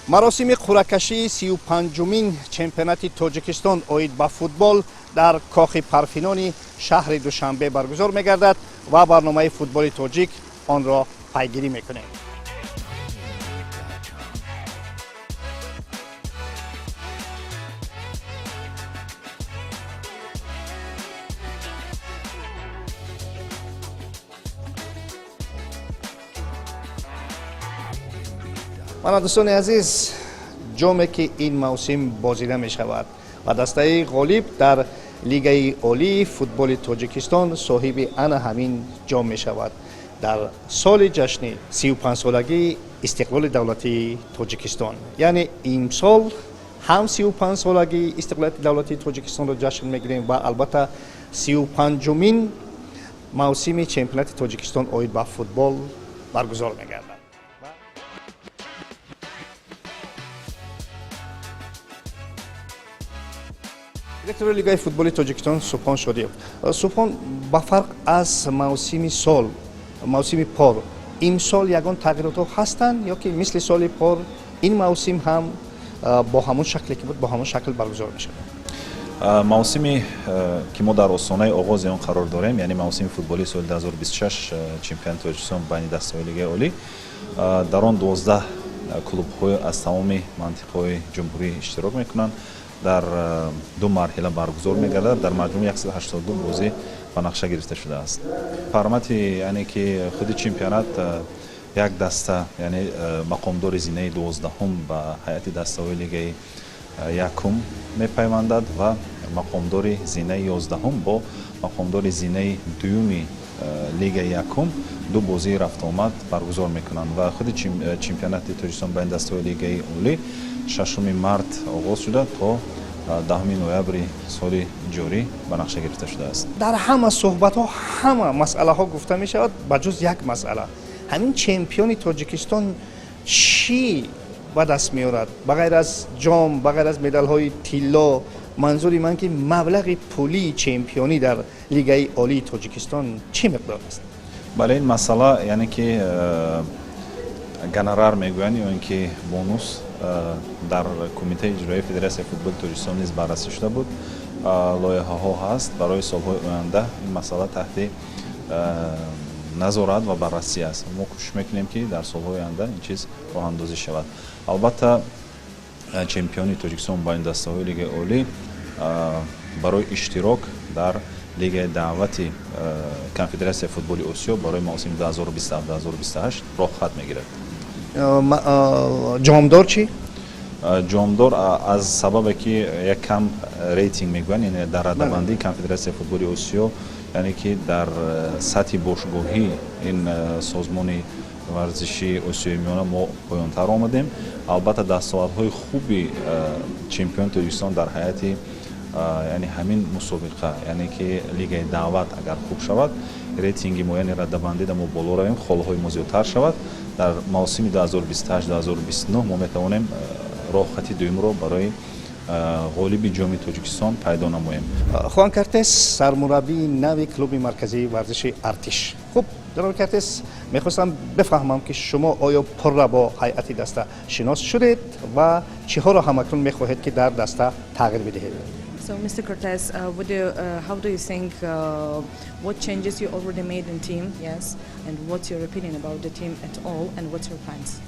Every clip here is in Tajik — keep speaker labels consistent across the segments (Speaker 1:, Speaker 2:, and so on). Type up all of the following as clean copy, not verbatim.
Speaker 1: Маросими қуръакашии 35-умин чемпионати Тоҷикистон оид ба футбол дар Кохи Парфинони шаҳри Душанбе баргузор мегардад ва барномаи «Футболи тоҷик» онро пайгирӣ мекунем. Мана, дӯстони азиз, ҷоме, ки ин мавсим бозида мешавад ва дастаи ғолиб дар Лигаи олии футболи Тоҷикистон соҳиби ана ҳамин ҷом мешавад дар соли ҷашни 35-солагии истиқлоли давлатии Тоҷикистон. Яъне имсол ҳам 35-солагии истиқлолияти давлатии Тоҷикистонро ҷашн мегирем ва албатта 35-умин мавсими чемпионати Тоҷикистон оид ба футбол баргузор мегардад. Директори Лигаи футболи Тоҷикистон Субҳон Шодиев. Субҳон, ба фарқ аз мавсими сол, мавсими пор, имсол ягон тағйиротҳо ҳастанд ё ки мисли соли пор ин мавсим ҳам бо ҳамон шакле, ки буд, бо ҳамон шакл баргузор мешавад?
Speaker 2: Мавсими, ки мо дар остонаи оғози он қарор дорем, яъне мавсими футболии соли 2026 чемпионати Тоҷикистон байни дастаҳои Лигаи олӣ, дар он 12 клубҳои аз тамоми мантиқаҳои ҷумҳурӣ иштирок мекунанд, дар ду марҳила баргузор мегардад. Дар маҷмӯъ 182 бозӣ ба нақша гирифта шудааст. Формати, яъне ки худи чемпионат, як даста, яъне мақомдори зинаи 12-ҳум ба ҳайати дастаҳои Лигаи якум мепайвандад ва мақомдори зинаи 11-ҳум бо мақомдори зинаи дуюми Лигаи якум ду бозии рафтуомад баргузор мекунанд. Ва худи чемпионати Тоҷикистон байни дастаҳои Лигаи олӣ 6 март оғоз шуда, то 10 ноябри соли ҷорӣ ба нақша гирифта шудааст.
Speaker 1: Дар ҳама суҳбатҳо ҳама масъалаҳо гуфта мешавад, ба ҷуз як масъала: ҳамин чемпиони Тоҷикистон чӣ ба даст меорад, ба ғайр аз ҷом, ба ғайр аз медалҳои тилло? Манзури ман, ки маблағи пулии чемпионӣ дар Лигаи олии Тоҷикистон чӣ миқдор аст?
Speaker 2: Бале, ин масъала, яъне ки гонорар мегӯянд ё ин ки бонус, дар Кумитаи иҷроии Федератсияи футболи Тоҷикистон низ баррасӣ шуда буд. Лоиҳаҳо ҳаст барои солҳои оянда. Ин масъала таҳти назорат ва баррасӣ аст. Мо кӯшиш мекунем, ки дар солҳои оянда ин чиз роҳандозӣ шавад. Албатта, чемпиони Тоҷикистон байни дастаҳои Лигаи олӣ барои иштирок дар Лигаи даъвати Конфедератсияи футболи Осиё барои мавсими 2027-2028 роҳхат мегирад.
Speaker 1: Ҷомдор чӣ?
Speaker 2: Ҷомдор, аз сабабе ки як кам рейтинг мегӯянд, яъне дар радабандии Конфедератсияи футболи Осиё, яъне ки дар сатҳи бошгоҳӣ ин созмони варзишии Осиёи Миёна мо поёнтар омадем. Албатта, дастовардҳои хуби чемпиони Тоҷикистон дар ҳайати, яъне ҳамин мусобиқа, яъне ки Лигаи даъват, агар хуб шавад, рейтинги мо, яъне радабандида мо боло равем, холҳои мо зиёдтар шавад, дар мавсими 2028-2029 мо метавонем роҳхати дуюмро барои ғолиби Ҷоми Тоҷикистон пайдо намоем.
Speaker 1: Хуан Картес, сармураббии нави клуби марказии варзиши «Артиш». Хуб, ҷаноби Картес, мехостам бифаҳмам, ки шумо оё пурра бо ҳайати даста шинос шудед ва чиҳоро ҳамакнун мехоҳед, ки дар даста тағйир бидиҳед?
Speaker 3: So, Mr. Cortez, how do you think, what changes you already made in team, yes, and what's your opinion about the team at all, and what's your plans?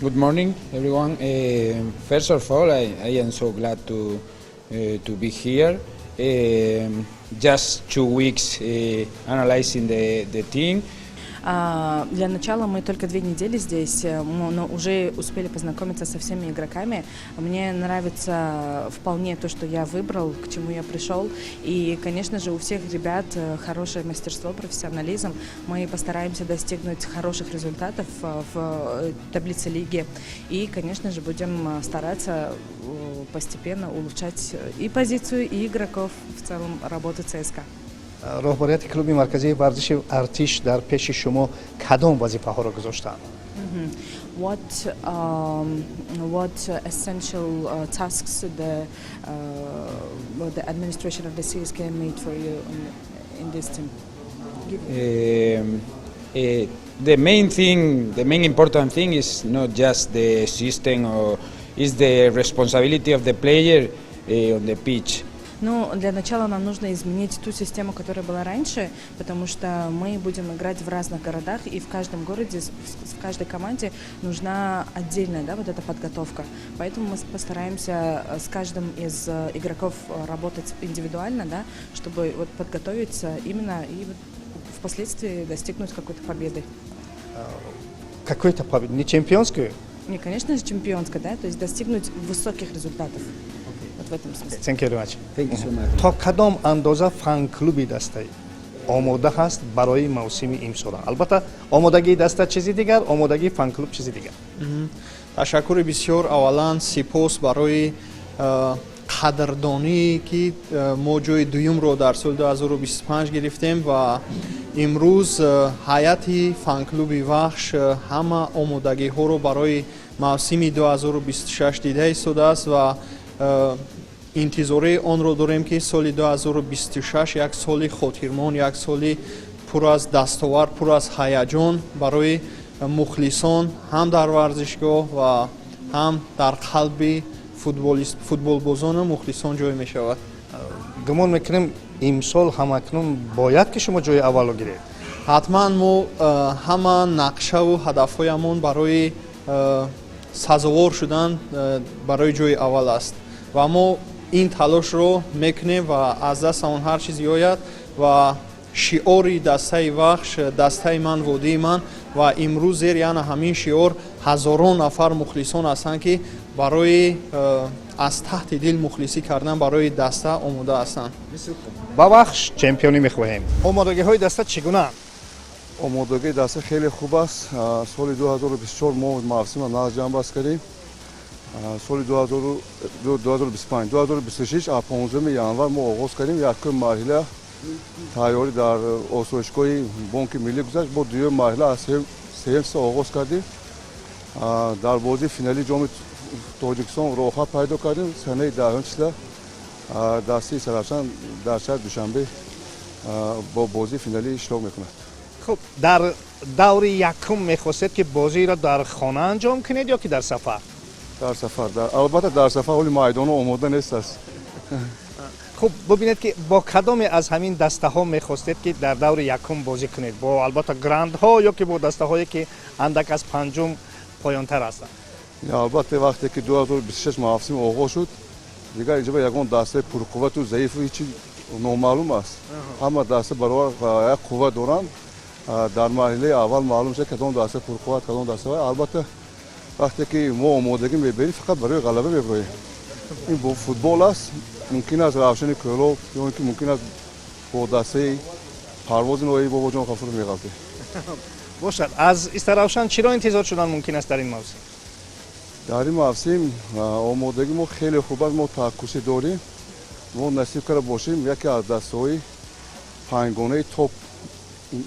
Speaker 4: Good morning, everyone. First of all, I am so glad to be here. Just 2 weeks analyzing the team.
Speaker 3: Для начала мы только 2 недели здесь, но уже успели познакомиться со всеми игроками. Мне нравится вполне то, что я выбрал, к чему я пришел. И, конечно же, у всех ребят хорошее мастерство, профессионализм. Мы постараемся достигнуть хороших результатов в таблице лиги. И, конечно же, будем стараться постепенно улучшать и позицию, и игроков, в целом работу ЦСКА.
Speaker 1: Роҳбарияти клуби марказии варзиши «Артиш» дар пеши шумо кадом вазифаҳоро гузоштаанд?
Speaker 3: What essential tasks the administration of the CSK made for you in this team?
Speaker 4: The main thing, the main important thing is not just the system or is the responsibility of the player on the pitch.
Speaker 3: Ну, для начала нам нужно изменить ту систему, которая была раньше, потому что мы будем играть в разных городах, и в каждом городе, в каждой команде нужна отдельная, да, вот эта подготовка. Поэтому мы постараемся с каждым из игроков работать индивидуально, да, чтобы вот подготовиться именно и вот впоследствии достигнуть какой-то победы.
Speaker 1: Какой-то победы? Не чемпионскую?
Speaker 3: Не, конечно же, чемпионской, да, то есть достигнуть высоких результатов. Вот в этом смысле.
Speaker 1: Thank you very much.
Speaker 4: Thank you so much.
Speaker 1: То кадом андоза фан-клуби дастаи омода ҳаст барои мавсими имсола? Албатта, омодагии даста чизи дигар, омодагии фан-клуб чизи дигар.
Speaker 5: Ташаккури бисёр. Аввалан, сипос барои қадрдонӣ, ки мо ҷои дуюмро дар соли 2025 гирифтем ва имрӯз ҳайати фан-клуби Вахш ҳама омодагиҳоро барои мавсими 2026 дида истодааст ва интизории онро дорем, ки соли 2026 як соли хотирмон, як соли пур аз дастовард, пур аз ҳаяҷон барои мухлисон ҳам дар варзишгоҳ ва ҳам дар қалби футболбозону мухлисон ҷой мешавад.
Speaker 1: Гумон мекунем, имсол ҳамакнун бояд ки шумо ҷои аввалро гиред.
Speaker 5: Ҳатман, мо ҳама нақшаву ҳадафҳоямон барои сазовор шудан барои ҷои аввал аст ва мо ин талошро мекунем ва аз дастамон ҳар чиз ояд. Ва шиори дастаи Вахш: «Дастаи ман, водии ман». Ва имрӯз зери ана ҳамин шиор ҳазорон нафар мухлисон ҳастанд, ки барои аз таҳти дил мухлисӣ кардан барои даста омода ҳастанд.
Speaker 1: Ба Вахш чемпионӣ мехоҳем. Омодагиҳои даста чӣ гунаанд?
Speaker 6: Омодагии даста хеле хуб аст. Соли 2024 мо мавсимро нағз ҷамъбаст кардем. Соли 2025, 2026 аз 15 январ мо оғоз кардем. Якум марҳила тайёрӣ дар осоишгоҳи Бонки Миллӣ гузашт. Бо дуюм марҳила аз сеюм числа оғоз кардем. Дар бозии финалии Ҷоми Тоҷикистон роҳат пайдо кардем. Санаи 10 числа дастаи Истаравшан дар шаҳри Душанбе бо бозии финалӣ иштирок мекунад.
Speaker 1: Хуб, дар даври якум мехостед, ки бозиро дар хона анҷом кунед ё ки дар сафар?
Speaker 6: Дар сафар, албатта, дар сафар. Ҳоли майдонҳо омода нест аст.
Speaker 1: Хуб, бубинед, ки бо кадоме аз ҳамин дастаҳо мехостед, ки дар даври якум бозӣ кунед? Бо, албатта, грандҳо ё ки бо дастаҳое, ки андак аз панҷум поёнтар ҳастанд?
Speaker 6: Албатта, вақте ки 2026 мавсим оғоз шуд, дигар инҷо ягон дастаи пурқуввату заифу ҳечи номаълум аст. Ҳама даста баробар як қувват доранд. Дар марҳилаи аввал маълум шуд, кадом даста пурқувват, кадом даста. Албатта, вақте ки мо омодагӣ мебарем, фақат барои ғалаба мебароем. Ин бо футбол аст. Мумкин аст Равшани Кӯлоб ё ин ки мумкин аст бо дастаи Парвози ноҳияи Бобоҷон Ғафуров меғалтем.
Speaker 1: Бошад, аз Истаравшан чиро интизор шудан мумкин аст дар ин мавсим?
Speaker 6: Дар ин мавсим омодагӣ мо хеле хуб аст. Мо таъккусӣ дорем. Мо насиб карда бошем, яке аз дастаҳои панҷгонаи топ,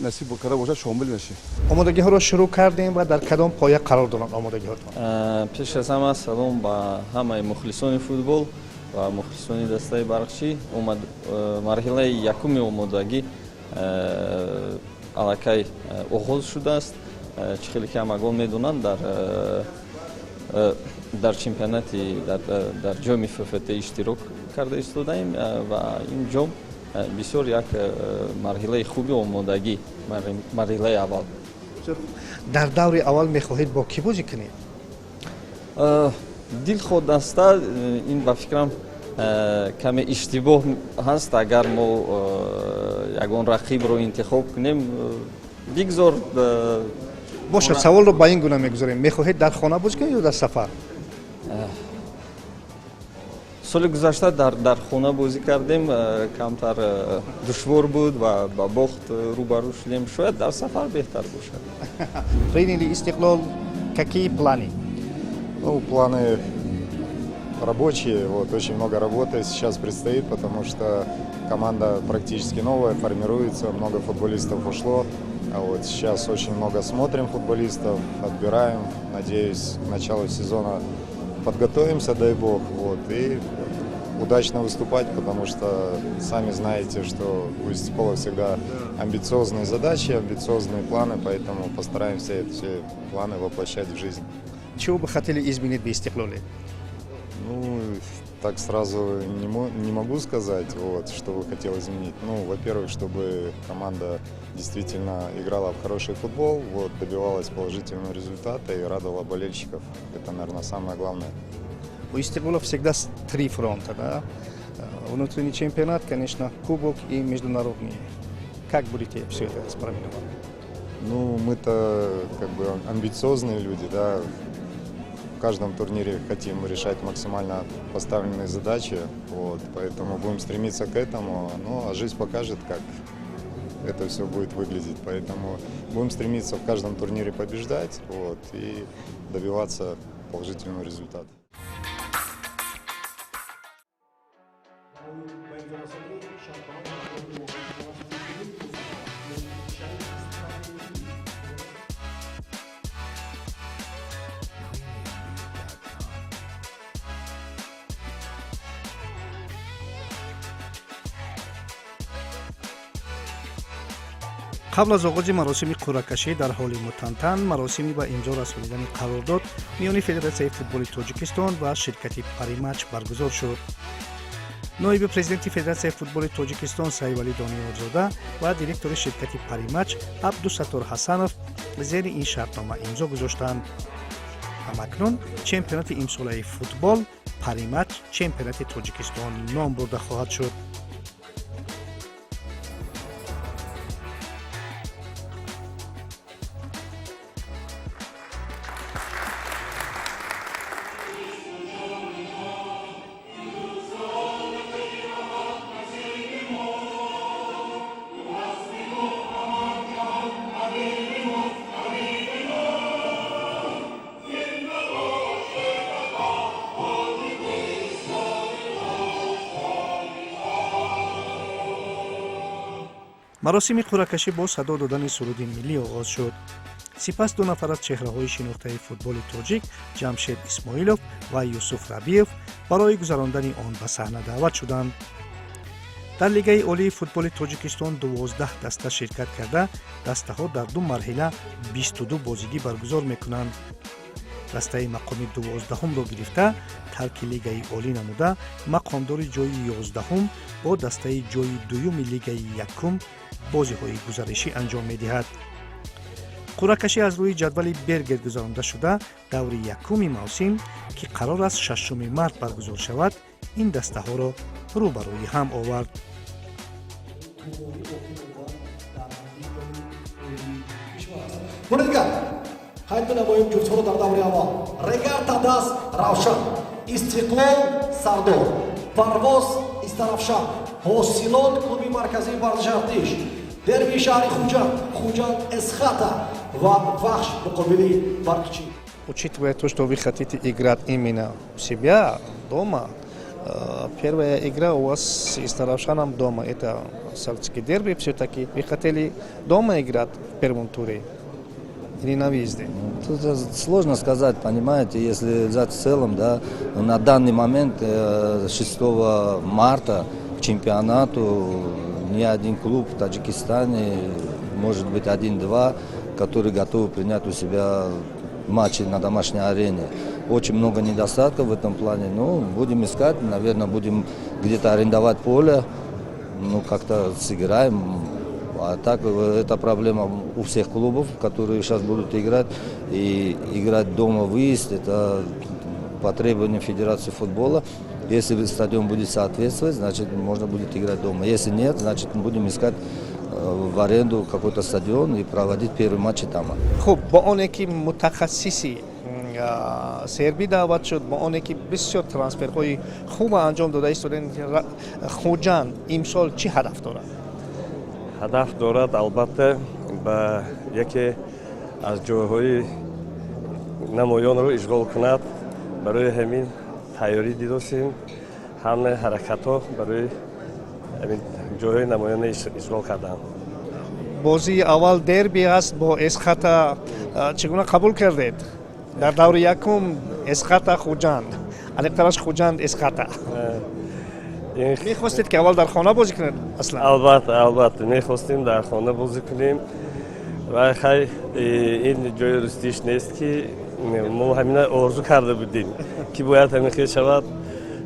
Speaker 6: насиб карда бошад, шомил мешем.
Speaker 1: Омодагиҳоро шурӯъ кардем ва дар кадом поя қарор доранд омодагиҳотон?
Speaker 7: Пеш аз ҳама, салом ба ҳамаи мухлисони футбол ва мухлисони дастаи Барқчӣ. Марҳилаи якуми омодагӣ аллакай оғоз шудааст. Чӣ хеле ки ҳамагон медонанд, дар чемпионати, дар ҷоми ФФТ иштирок карда истодаем ва ин ҷом бисёр як марҳилаи хуби омодагӣ, марҳилаи аввал.
Speaker 1: Дар даври аввал мехоҳед бо кӣ бозӣ кунед?
Speaker 7: Дилхоҳ даста. Ин, ба фикрам, каме иштибоҳ ҳаст, агар мо ягон рақибро интихоб кунем. Бигзор.
Speaker 1: Бошад, саволро ба ин гуна мегузорем: мехоҳед дар хона бозӣ кунед ё дар сафар?
Speaker 7: Соли гузашта дар хона бозӣ кардем, камтар душвор буд ва ба бохт рӯбарӯ шудем. Шояд дар сафар беҳтар бошад.
Speaker 1: Приняли Истиқлол, какие планы?
Speaker 8: Ну, планы рабочие, вот, очень много работы сейчас предстоит, потому что команда практически новая, формируется, много футболистов ушло. А вот сейчас очень много смотрим футболистов, отбираем. Надеюсь, к началу сезона подготовимся, дай бог. Вот, и Удачно выступать, потому что сами знаете, что у Истиклола всегда амбициозные задачи, амбициозные планы, поэтому постараемся эти планы воплощать в жизнь.
Speaker 1: Чего бы хотели изменить в Истиклоле?
Speaker 8: Ну, так сразу не могу сказать, вот, что бы хотел изменить. Ну, во-первых, чтобы команда действительно играла в хороший футбол, вот, добивалась положительного результата и радовала болельщиков. Это, наверное, самое главное.
Speaker 1: У Истиклола всегда три фронта, да? Внутренний чемпионат, конечно, кубок и международный. Как будете все это справедливо?
Speaker 8: Ну, мы-то как бы амбициозные люди, да. В каждом турнире хотим решать максимально поставленные задачи, вот, поэтому будем стремиться к этому. Ну, а жизнь покажет, как это все будет выглядеть. Поэтому будем стремиться в каждом турнире побеждать, вот, и добиваться положительного результата.
Speaker 1: Қабл аз оғози маросими қуръакашӣ дар ҳоли мутантан маросими ба имзо расонидани қарордод миёни Федератсияи футболи Тоҷикистон ва ширкати Паримач баргузор шуд. Ноиби президенти Федератсияи футболи Тоҷикистон Саивалӣ Дониёрзода ва директори ширкати Паримач Абдусаттор Ҳасанов зери ин шартнома имзо гузоштанд. Ҳамакнун чемпионати имсолаи футбол Паримач чемпионати Тоҷикистон ном бурда хоҳад шуд. Маросими қуръакашӣ бо садо додани суруди миллӣ оғоз шуд. Сипас ду нафар аз чеҳраҳои шинохтаи футболи тоҷик, Ҷамшед Исмоилов ва Юсуф Рабиев, барои гузарондани он ба саҳна даъват шуданд. Дар Лигаи олии футболи Тоҷикистон 12 даста ширкат карда, дастаҳо дар ду марҳила 22 бозигӣ баргузор мекунанд. Дастаи мақоми 12-ҳумро гирифта, тарки Лигаи олӣ намуда, мақомдори ҷои 11-ҳум бо дастаи ҷои дуюми Лигаи якум бозиҳои гузаришӣ анҷом медиҳад. Қуръакашӣ аз рӯи ҷадвали Бергер гузаронда шуда, даври якуми мавсим, ки қарор аст 6 март баргузор шавад, ин дастаҳоро рӯбарӯи ҳам овард.
Speaker 9: Бори дигар қайд менамоем ҷуфтҳоро дар даври аввал: Регарта Дас Равшан, Истиқлол Сардор, Парвоз Истарафшан, Ҳосилот клуби марказии варзиши Артиш, дерби шаҳри Хуҷанд, Хуҷанд Эсхата ва Вахш муқобили Барқчӣ.
Speaker 1: Учитывая то, что вы хотите играть именно у себя дома, первая игра у вас с Истаравшаном дома, это сельский дерби все-таки. Вы хотели дома играть в первом туре или на выезде?
Speaker 10: Тут сложно сказать, понимаете, если взять в целом, да, на данный момент, 6 марта, к чемпионату ни один клуб в Таджикистане, может быть, один-два, который готовы принять у себя матчи на домашней арене. Очень много недостатков в этом плане. Ну, будем искать, наверное, будем где-то арендовать поле, ну, как-то сыграем. А так это проблема у всех клубов, которые сейчас будут играть. И играть дома выезд, это по требованиям Федерации футбола. Если стадион будет соответствовать, значит, можно будет играть дома. Если нет, значит, мы будем искать в аренду какой-то стадион и проводить первые матчи там.
Speaker 1: Хуб, бо оне ки мутахассиси сербӣ даъват шуд, бо оне ки бисёр трансферҳои хуба анҷом дода истодем, Хуҷанд имсол чӣ ҳадаф дорад?
Speaker 11: Ҳадаф дорад, албатта, ба яке аз ҷойҳои намоёнро ишғол кунад. Барои ҳамин тайёрӣ дидосем, ҳама ҳаракатҳо барои ҳамин ҷойҳои намоёна ишғол кардан.
Speaker 1: Бозии аввал дерби аст бо Эсхата. Чӣ гуна қабул кардед? Дар даври якум Эсхата Хуҷанд, аниқтараш Хуҷанд Эсхата. Мехостед, ки аввал дар хона бозӣ кунед аслан?
Speaker 11: Албатта, албатта, мехостем дар хона бозӣ кунем ва хай, ин ҷои рустиш нест, ки мо ҳамина орзу карда будем, ки бояд ҳамин хел шавад.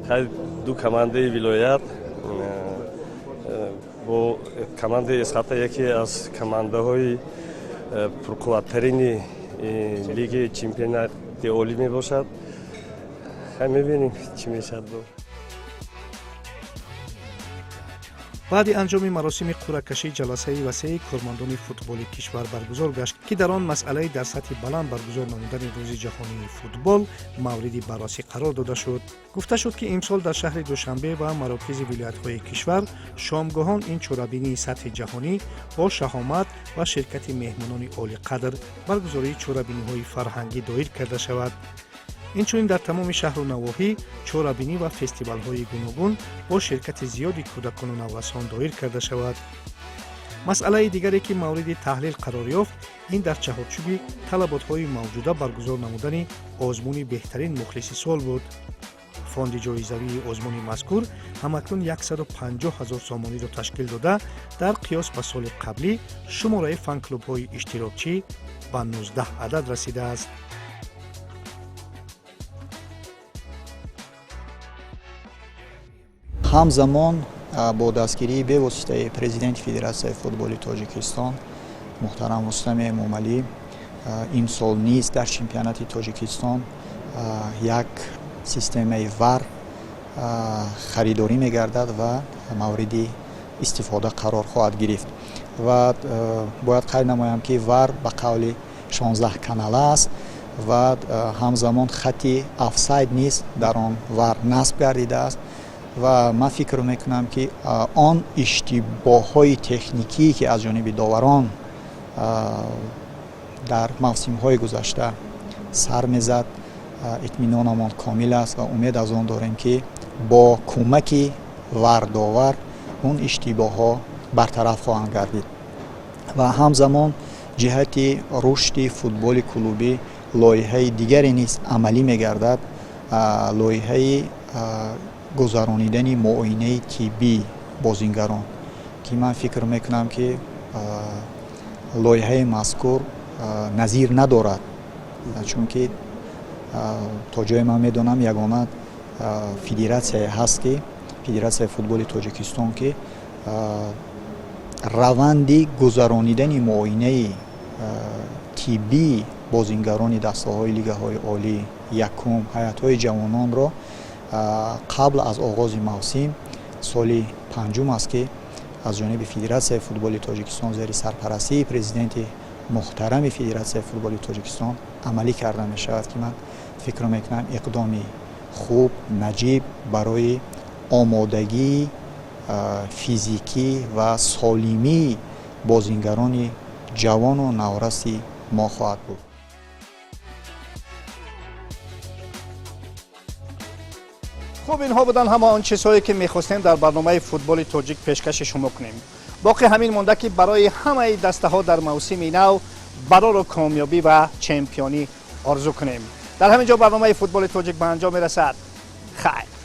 Speaker 11: Хай, ду командаи вилоят бо командаи Эсхата, яке аз командаҳои пурқувваттарини лиги чемпионати олӣ мебошад. Хай, мебинем, чӣ мешавад.
Speaker 1: Баъди анҷоми маросими қуръакашӣ ҷаласаи васеи кормандони футболи кишвар баргузор гашт, ки дар он масъалаи дар сатҳи баланд баргузор намудани Рӯзи ҷаҳонии футбол мавриди баррасӣ қарор дода шуд. Гуфта шуд, ки имсол дар шаҳри Душанбе ва марокизи вилоятҳои кишвар шомгоҳон ин чорабинии сатҳи ҷаҳонӣ бо шаҳомат ва ширкати меҳмонони олиқадр, баргузории чорабиниҳои фарҳангӣ доир карда шавад. Инчунин дар тамоми шаҳру навоҳӣ чорабинӣ ва фестивалҳои гуногун бо ширкати зиёди кӯдакону наврасон доир карда шавад. Масъалаи дигаре, ки мавриди таҳлил қарор ёфт, ин дар чаҳорчӯби талаботҳои мавҷуда баргузор намудани озмуни беҳтарин мухлиси сол буд. Фонди ҷоизавии озмуни мазкур ҳамакнун 150 ҳазор сомониро ташкил дода, дар қиёс ба соли қаблӣ шумораи фанклубҳои иштирокчӣ ба 19 адад расидааст.
Speaker 12: Ҳамзамон бо дастгирии бевоситаи президенти Федератсияи футболи Тоҷикистон муҳтарам Рустами Эмомалӣ имсол низ дар чемпионати Тоҷикистон як системаи ВАР харидорӣ мегардад ва мавриди истифода қарор хоҳад гирифт. Ва бояд қайд намоям, ки ВАР ба қавли 16 канала аст ва ҳамзамон хати офсайд низ дар он ВАР насб гардидааст. Ва ман фикр мекунам, ки он иштибоҳҳои техникие, ки аз ҷониби доварон дар мавсимҳои гузашта сар мезад, итминонамон комил аст ва умед аз он дорем, ки бо кӯмаки ВАР-довар он иштибоҳҳо бартараф хоҳанд гардид. Ва ҳамзамон ҷиҳати рушди футболи клубӣ лоиҳаи дигаре низ амалӣ мегардад, лоиҳаи гузаронидани муоинаи тиббии бозингарон, ки ман фикр мекунам, ки лоиҳаи мазкур назир надорад, чунки то ҷое ман медонам, ягона федератсияе ҳаст, ки Федератсияи футболи Тоҷикистон, ки раванди гузаронидани муоинаи тиббии бозингарони дастаҳои лигаҳои олӣ, якум, ҳайатҳои ҷавононро қабл аз оғози мавсим соли панҷум аст, ки аз ҷониби Федератсияи футболи Тоҷикистон зери сарпарастии президенти муҳтарами Федератсияи футболи Тоҷикистон амалӣ карда мешавад, ки ман фикр мекунам, иқдоми хуб, наҷиб барои омодагии физикӣ ва солимии бозингарони ҷавону навраси мо хоҳад буд.
Speaker 1: Хуб, инҳо буданд ҳама он чизҳое, ки мехостем дар барномаи Футболи тоҷик пешкаши шумо кунем. Боқӣ ҳамин монда, ки барои ҳамаи дастаҳо дар мавсими нав барору комёбӣ ва чемпионӣ орзу кунем. Дар ҳамин ҷо барномаи Футболи тоҷик ба анҷом мерасад. Хайр.